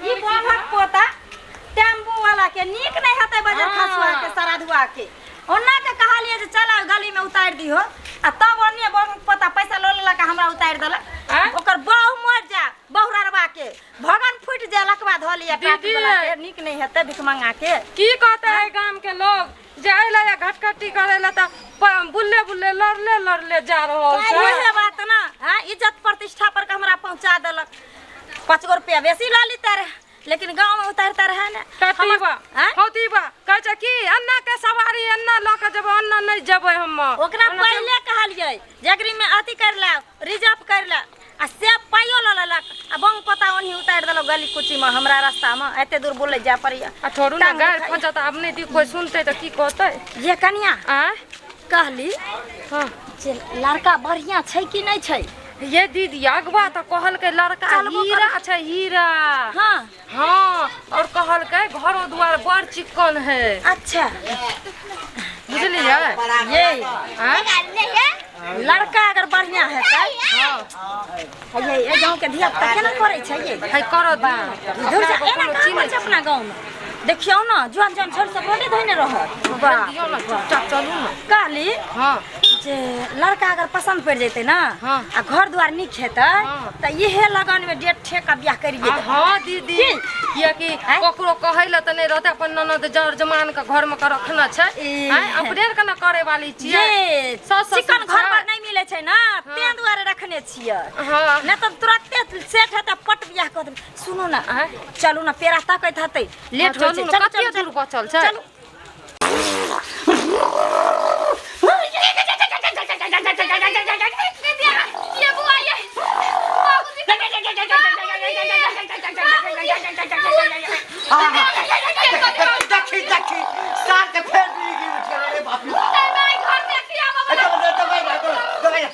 ई बाभक पोता टेम्पू वाला के नीक नहीं हेतै बजर खसुआ के सराधुआ के। ओना के कहलिए जे चल आ गली में उतार दिहो, आ तब ओने बाभक पोता पैसा ल लेलक आ हमरा उतार देलक। आँय? ओकर बहु मर जा बहुररवा के भगन फूट जा लकवा धऽ लिया दीदी। ट्रैफिक वाला के, नीक नहीं हेतै भिखमंगा के। की कहते है गाम के लोग जे अइले या घटकट्टी करे ला त बुल्ले बुल्ले लड़ले लड़ले जा रहल छै। उहे बात ना, हाँ, इज्जत प्रतिष्ठा पर के हमरा पहुंचा देलक। 5 गो रुपया बेसी लऽ लेते रहे, लेकिन गाँव में उतारते रहे ने। कतीबा, आँय? हौतीबा, कहै छै की अन्ना के सवारी अन्ना लऽ के जेबै, अन्ना नहि जेबै हम। ओकरा अन्ना के- पहिले कहलियै जगरी में अथी कर ला, रिजर्व कर ला, आ से पाइयो लऽ लेलक आ बंग पता ओनही उतारि देलक गली कुची में, हमरा रास्ता में एते दूर बोलै जाय पड़ैया। आ छोड़ू ना, टांग गारि दुखाइया। फँसत, आब नहि दी कोइ सुनतै तऽ की कहतै? ये कनिया आँय? कहली हाँ। जे लड़का बढ़िया छै कि नहि छै? ये दीदी अगवा तऽ कहलकै लड़का चलबो कर- हीरा छै, हीरा। हाँ। हाँ, और कहलकै घरो दुआर बड़ चिक्कन है। अच्छा। बुझलियै? ये आँय? लड़का अगर बढ़िया हेतै, हाँ। ये ये गाँव के धिया पुता केना करै छै ये? है करत ना। दूर जा, एना कहाँ करै छै अपना गाँव में? देखियौ ना, जुआन जुआन छोड़ सब रोडे धोने रहत। वाह। दियौ ना, चुपचाप चलू ना। कहली हाँ। जे लड़का अगर पसंद पड़ि जेतै ना, हाँ। आ घर दुआर नीक हेतै, हाँ। तऽ इहे लगन में डेट ठेक आ बियाह करियै। आ हाँ दीदी, की? कियाकि आँय? ककरो कहै लए तऽ नहि रहतै, अपन ननद जर जमान के घर में के रखना छै। ए। आँय, अपने के ने करे वाली छियै। ये सास ससुर चिकन घर छै। पर नहि मिलै छै ना, तें दुआरे रखने छियै। हाँ। नहि तऽ तुरते सेठ हेतै पट बियाह कऽ देबै। सुनू ना, आँय? चलू ना, पेड़ा तकैत हेतै, लेट हाँ, होइ छै। चलू ना, चलू, कते चलू, दूर बचल छै? चलू। ये बुआ, ये बाबूजी, देखी देखी सार के फेर मिर्गी उठि गेलै रे बाप रे। घर देखी आब। दबाइ दबाइ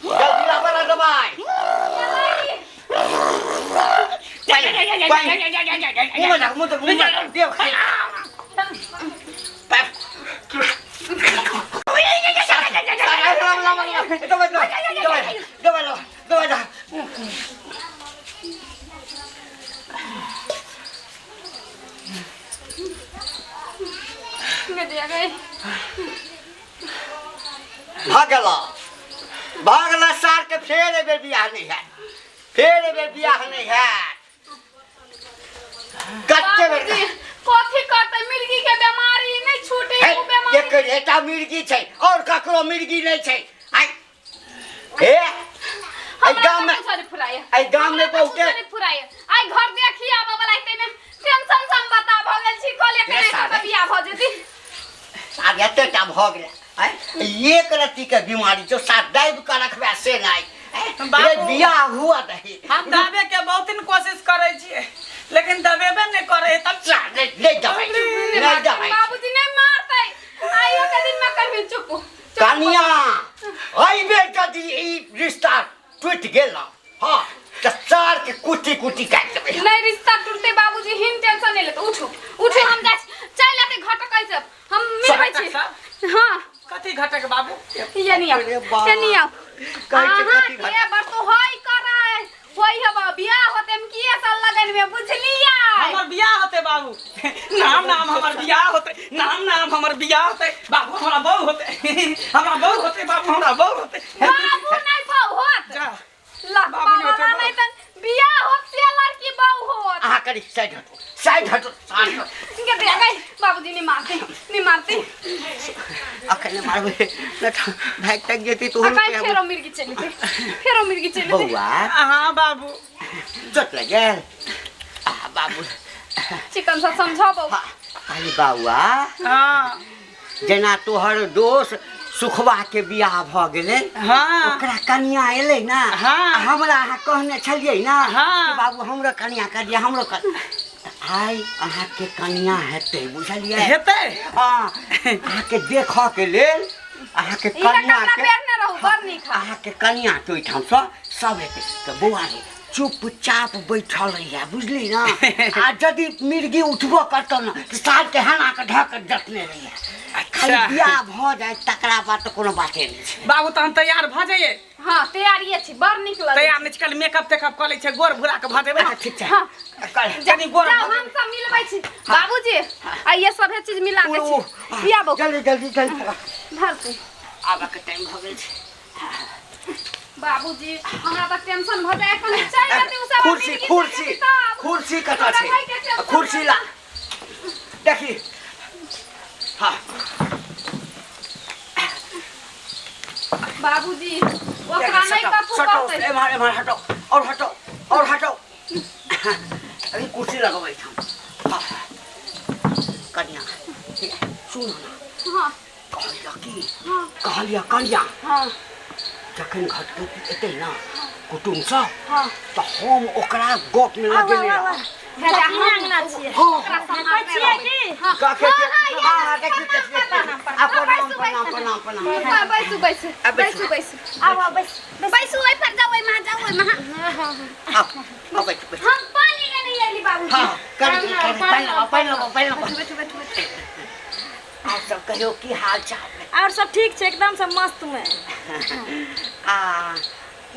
जल्दी लाबऽ ना दबाइ। मुँहमे धर, मुँह धर, मुँहमे धर, देव खाइ। दबाइ दबाइ दबाइ दबाइ दबाइ। भगला भगला सार के फेर एबे बियाह नहीं है, फेर एबे बियाह नहीं है। कते बेर बाबूजी, कथी करतै? मिर्गी के बीमारी नहि छूटे, हे, उ बीमारी। एकर एकटा मिर्गी छै और ककरो मिर्गी नहीं छै। आइ हे, एहि गाम में, एहि गाम में बहुते फुराय। आई घर देखी आबऽ वाला हेतै ने, टेंशन से हम बता भऽ गेल छी, कहलियै रे केना साले। कऽ बियाह भऽ जेतै। आब एते टा भऽ गेलै, आँय? एक रत्ती के बीमारी छौ, साथ दाबि कऽ रखबै से नहि। आँय? बाबू। रे बियाह हुआ दही। हम दाबे के बहुत दिन कोशिश करै छियै, लेकिन दबेबे नहि करै है तब। जा, नहि नहि दबाइ छै, नहि दबाइ छै। बाबूजी नहि मारतै, आइयो के दिन में करबी। चुप चुप। कनिया, एहि बेर यदि ई रिश्ता टूटि गेल ना, हाँ, तऽ सार के कुटी कुटी काटि देबै। नहीं रिश्ता टूटते बाबूजी, हिन टेंशन नहीं लेते। उठो उठो, हम जा चल आते घटक ऐसे हम मिलबै छी। हाँ। कथी घटक बाबू? ये नहीं आओ, अरे बाप। ये नहीं आओ। कहै छै अहाँ कथी घटक? के बस तो होई करै होई हबा बियाह होते हम किए साल लगन में, बुझलियै? हमर बियाह होते बाबू, नाम नाम हमर बियाह होते, नाम नाम हमर बियाह होते बाबू, हमरा बहू होते, हमरा बहू होते बाबू, हमरा बहू होते। बाबू नहीं बहू होत। जा। ला, बाबू नहीं होते, बाबा बहू। नहीं तन बियाह होत से लड़की बहू होत। अहाँ कनी साइड हटू, साइड हटू, साइड हटू। इनके दे गई बाबूजी, नहीं मारते नहीं मारते। अखन नहि मारबै, नहि तऽ भागि तागि जेतै तऽ आ ओहो काहे रुपैआ। फेरो मिर्गी चलि जेतै, फेरो मिर्गी चलि जेतै। बौआ। हाँ बाबू। चोट लागि गेल? आ बाबू। चिकन से समझाबो। हाँ, अरे बौआ। हाँ। जेना तोहर दोस्त सुखवा के बियाह भऽ गेलै, हाँ, ओकरा कनिया एलै ना, हाँ, आ हमरा अहाँ कहने छलियै ना, हाँ, कि बाबू हमरो कनिया कर दिया, हमरो कर। तऽ आइ अहाँके कनिया हेतै, बुझलियै? हेतै। हाँ, अहाँके देखऽ के लेल अहाँके ई तऽ कनिया कपड़ा के पहिरने रहू, बड़ नीक। अहाँके कनिया के ओहिठामसँ सब हेतै। तऽ बौआ रे, चुपचाप बैठल रहिया, बुझली ना? आ यदि मिर्गी उठबो करतौ ना तऽ साल के हना के ढक के जतने रहिया। खाली अच्छा। बियाह भऽ जाय तकरा बाद तऽ कोनो बाते नहि छै। बाबू तहन तैयार भऽ जाइए। हाँ, तैयारिये छी, बड़ नीक लगै। तैयार नहि छी, खाली मेकअप तेकअप कऽ लै छै, गोर भूरा के भऽ जेबै। अच्छा ठीक छै। हाँ। कनि गोर जाओ, भऽ हम सब मिलबै छी बाबूजी। आ ये सभे चीज मिला के छी पियाबो। जल्दी जल्दी जल्दी धरते आबऽ के टाइम भऽ गेल छै। बाबूजी हमरा तऽ टेंशन भऽ जाय एखन चलि जेतै उ सब। कुर्सी कुर्सी कुर्सी कतऽ छै? कुर्सी ला देखी। हाँ बाबूजी ओकरा नहि कथू सटो कहतै। एम्हर एम्हर हटो और हटो और हटो। अभी कुर्सी लगबै हम। हाँ। कन्या सुन ना। हाँ। कहलिया की? कहलिया कन्या। हाँ। जखन घटकैती एतै ना कुटुम्ब सब हाँ। तऽ हम ओकरा गप में लगेने रहब। अंगना छियै। हाँ। कहै छियै की? काके के हाँ देखी देखी। आ प्रणाम प्रणाम प्रणाम प्रणाम। बैसू बैसू बैसू बैसू। आउ आउ बैस। बैसू ओहि पर जाउ, ओहि महा जाउ, ओहि महा। आओ आओ बैठ बैठ। हम पानी लेने आइली बाबूजी। हाँ कर कर पानि लगाओ पानि लगाओ पानि लगाओ। बैठू बैठू बैठू। और सब कहियो की हाल चाल? और सब ठीक छै, एकदम सब मस्त में। आ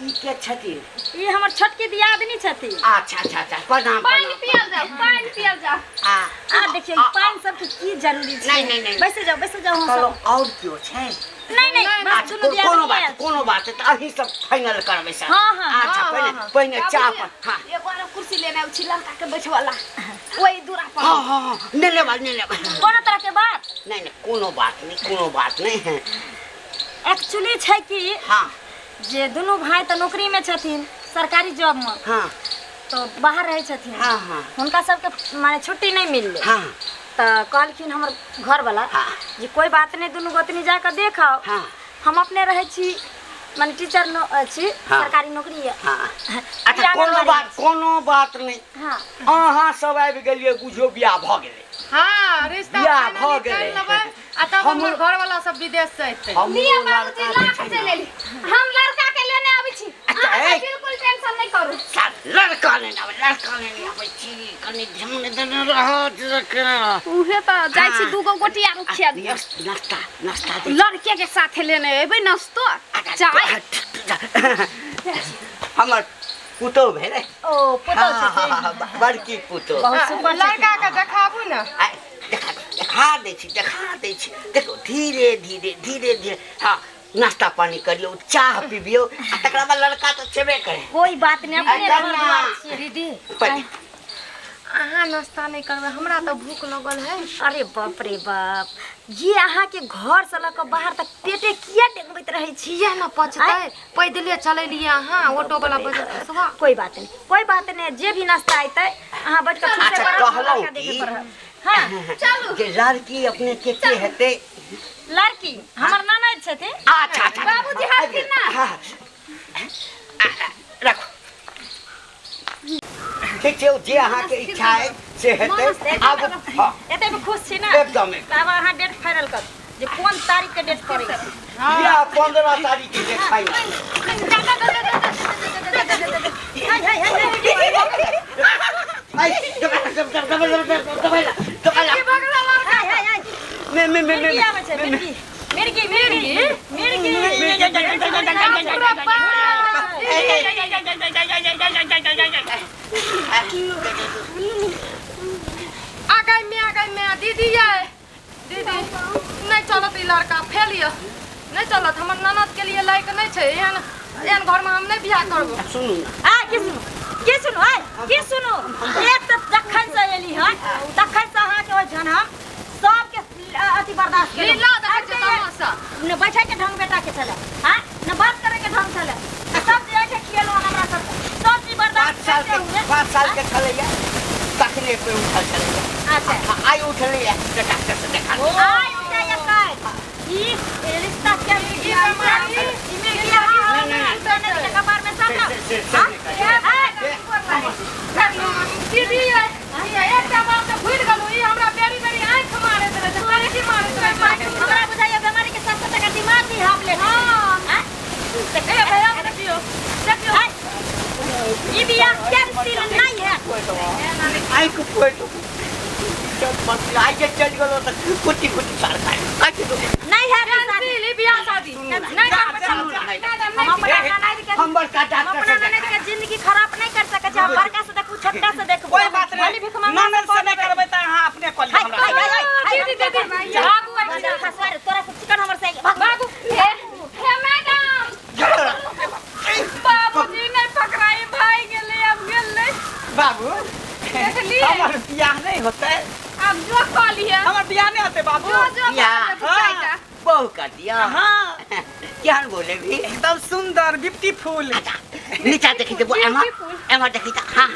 ई के छथिन? ई हमर छोटकी दियादनी छथिन। अच्छा अच्छा अच्छा प्रणाम। पानि पियल जाउ, पानि पियल जाउ। आ आ देखियौ ई पानि सबके की जरूरी छै। नहीं नहीं नहीं। बैसे जाउ बैसे जाउ। हम कहलहुँ सब और केओ छै? नहीं नहीं बस अच्छा दुनू कोनो दियादनी बात आयल। कोनो बात तऽ अहीं सब फाइनल करबै सर। हाँ, हाँ, अच्छा हाँ, पहिने हाँ, पहिने चाह पर। हाँ एगो आरो कुर्सी लेने आबै छी लड़का के बैठवाला ओहि दूरा पर। हाँ हाँ हाँ नहीं लेबा नहीं लेबा। कोनो तरह के बात? नहीं नहीं कोनो बात नहीं कोनो बात नहीं है। एक्चुअली छै कि हाँ जे दुनू भाई तऽ नौकरी में छथिन सरकारी जॉब में। हाँ। तो बाहर रहै छथिन। हाँ हाँ। हुनका सबके माने छुट्टी नहीं मिललै। हाँ। तऽ कहलखिन हमर घरवाला हाँ। जे कोई बात नहीं दुनू गोतनी जाकऽ देखाओ। हाँ। हम अपने रहै छी माने टीचर छी। हाँ। सरकारी नौकरी है। हाँ। अच्छा कोनो बात कोनो बात नहीं। हाँ। अहाँ सब आबि गेलियै बुझियौ बियाह भऽ गेलै। हाँ रिश्ता बियाह भऽ फाइनली गेलै। कर लेबै आ तब हमर घरवाला सब विदेश से अयतै। लिअ हमरो बाबूजी लड़का लाख जे छै चलि ने, एली। हम लड़का के लेने आबै छी। अच्छा, अहाँ ए। बिल्कुल टेंशन नहीं करू। लड़का लेने आबै लड़का लेने आबै छी कनि ध्यान देने रहत। उहे तऽ जाइ छी दूगो गोटी आरो खिया दिअ। नाश्ता नाश्ता दे। लड़के के साथे लेने एबै नाश्तो चाय। हमर पुतोह भेलै। ओ पुतोह छथिन। बड़की पुतोह। बहुत सुपर। लड़का के देखाबू ना। देखा देखा दै छी देखा दै छी। देखो धीरे धीरे धीरे धीरे। हाँ नाश्ता पानी करियो चाह पीबियो आ तकरा बाद लड़का तऽ छेबे करे। कोई बात नहीं अपने अच्छा, घर दुआर छियै। दीदी पहिले अहाँ नाश्ता नहीं करबै हमरा तऽ भूख लगल है। अरे बाप रे बाप ये अहाँ के घर से लऽ कऽ बाहर तक पेटे किया डेंगबैत रहै छी? किया ना पचतै, पैदले चलेलियै अहाँ ऑटो वाला बजल सुबह। कोई बात नहीं कोई बात नहीं जे भी नाश्ता अयतै अहाँ बैठ कऽ छूटे अच्छा, पड़ब, कहलहुँ लड़का देखे की? पड़ब। हाँ चलू जे लड़की अपने के के हेतै? लड़की हमर ननद छथिन। अच्छा अच्छा बाबूजी हटथिन ना। हाँ रखो ठीक छै जे अहाँके इच्छा है से हेतै। आब हाँ एते में खुश छी ना? एकदम एकदम। आब अहाँ डेट फाइनल करू जे कोन तारीख के डेट पड़ै छै। बियाह 15 तारीख के डेट फाइनल। हाय हाय हाय आई दबाई दबाई दबाई हाय हाय हाय मे मे मे मिर्गी आबै छै मिर्गी मिर्गी मिर्गी मिर्गी। आ गई मैं दीदी ये दीदी नहीं चलत ई लड़का फेल ये नहीं चलत हमर ननद के लिए लायक नहीं छै। एहन एहन घर में हम नहीं बियाह करबो। सुनू ना। आ की सुनू की सुनू आ की सुनू? एक तऽ जखन से एली हन तखन से अहाँके ओहि जन हम सबके अथी बर्दाश्त केलहुँ। लीला देखै छै तमाशा। न बैठे के ढंग बेटा के छलै हाँ न बात करे के ढंग छलै आ सब जे एहिठाम खियेलहुँ हमरा सब सब चीज बर्दाश्त करते हुए। 5 साल के छलैया तखने पे उठल छलैया। अच्छा आइ उठलैया तऽ डॉक्टर से देखा। आइ उठैया काल्हि ई रिश्ता के मिर्गी ई मिर्गी अहाँ कपार में साटब। दीदी ये एकटा बात तऽ भूलि गेलहुँ ई हमरा बेरी बेरी आँखि मारैत रहै छै कनखी मारैत रहै छै। हमरा बुझाइया बेमारी के साथ साथ दिमाग भी हाफ ले। हाँ। हाँ ए भैया देखियौ देखियौ। ई बियाह कैंसिल नहीं है। आँखि फोड़ि देबो। आइ जे चलि गेलो तऽ कुट्टी कुट्टी सार खाइ काटि दो। नहीं है शादी। कैंसिल ई बियाह शादी नहीं करबै, चलू। नहीं, हम अपना ननद के हम बड़का हम डॉक्टर अपना से ननद के जिंदगी खराब नहीं कर सकै छी। हम बड़का से देखू, छोटका से देखबो। कोई बात भली नहीं, भीख मंगा ननद से नहीं करबै तऽ अहाँ अपने कऽ लिअ हमरा। हाय, हाय, हाय, हाय, दीदी, दीदी, भागू, बजर खसुआ रे, तोरा से चिकन हमर से भाग। बाबू, हे हे मैडम, बाबूजी नहीं पकड़ाई, भाई गेलै, अब गेलै। बाबू, देखलियै? हमर बियाह नहीं होतै। अब जो कऽ लिअ। हमर बियाह नहीं होतै बाबू। जो जो बियाह। हाँ। बहु कर दिया। हाँ। केहन बोले भी? एकदम सुंदर, ब्यूटीफुल। नीचा देखी देबो, एम्हर Beautiful. एम्हर देखी तऽ, हाँ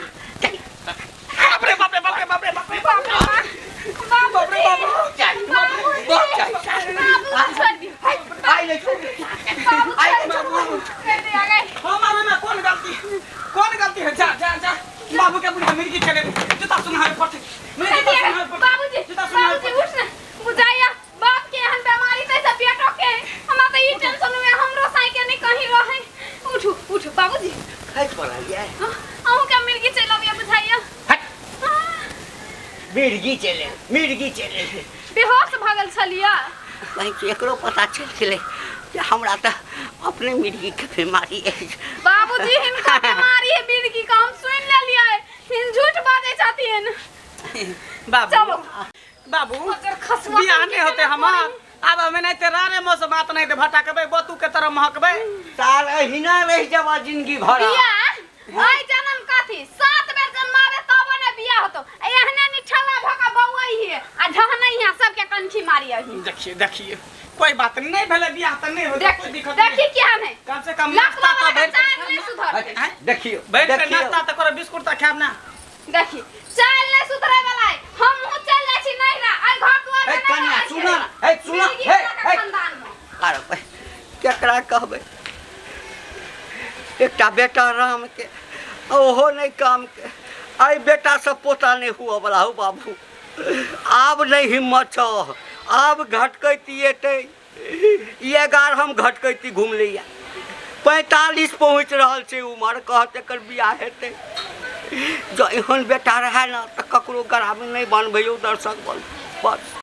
चल। बाप रे बाप रे बाप रे बाप रे बाप रे बाप रे बाप रे बाप। चल, बहुत चल। बाबू छोड़ दियौ। आइ ले छोड़। बाबू आइ छोड़ बाबू। दियौ। आ गए। हमार में कौन गलती, कौन गलती है? जा जा जा, बाबू के बुढ़ा मिर्गी चले, जूता सुनावे पड़ते, मिर्गी जूता सुनावे पड़ते। बाबूजी, जूता सुनावे बाबूजी पड़ते। उठ ने, बुझाइया बाप के एहन बीमारी तै से बेटो के हमरा त ई टेंशन में हमरो साई के नहीं कहीं रहे। उठू उठू बाबूजी। खसि पड़लियै। अहूँ के मिर्गी चलि अबिया बुझाइया। हट, मिर्गी चले, मिर्गी चले। बेहोश भऽ गेल छलियै। कहीं कि एकरो पता चलि गेलै जे हमरा तऽ अपने मिर्गीके बीमारी अछि। बाबूजी हिनका बीमारी है मिर्गी का, हम सुनि लेलियै, हिन झूठ बाजै छथिन। बाबू, चलो। बाबू, अगर खसुआ बियाह नहीं होते हमार, आब हमें नहीं ते रारे मौसम बात नहीं ते भटकबै, बतू के तरह महकबै। सार अहिना रहि जबा जिंदगी भर। बियाह आइ जनम कथी, 7 बेर जन्माबे तब ने बियाह होतो। एहने निठल्ला भऽ कऽ बौआइ हे आ ढहनै हे, सबके कंठी मारी अही। देखिए देखिए, कोई बात नहीं भेलै बियाह तऽ नहीं होतै, देख कोई दिक्कत देखी नहीं। केहन है। कम से कम लकवा नाश्ता वाला तऽ के भरि चाल नहीं सुधरतै। आँय? देखियौ, भरि पेट देखियौ। नाश्ता तऽ करब, बिस्कुट तऽ खायब ना। देखी चाल नहीं सुधरे वाला है, हमहूँ चल जाइ छी नैहरा, आइ घर दुआर हे में नहि कन्या, रहै छै। सुनऽ ने, हे सुनऽ, मिर्गी हे, वाला के हे। खानदान में। अरे केकरा कहबै, एकटा बेटा राम के, ओहो नहि काम के, एहि बेटासँ पोता नहि हुअ बला हौ बाबू। आब नहि हिम्मत छौ, आब घटकैती एतै, ई 11 हम घटकैती घुमलैया, 45 पहुँच रहल छै उमर, कहत एकर बियाह हेतै। जँ एहन बेटा रहए ने तऽ ककरो गरामे नहि बनबैयौ दर्शक बल बस।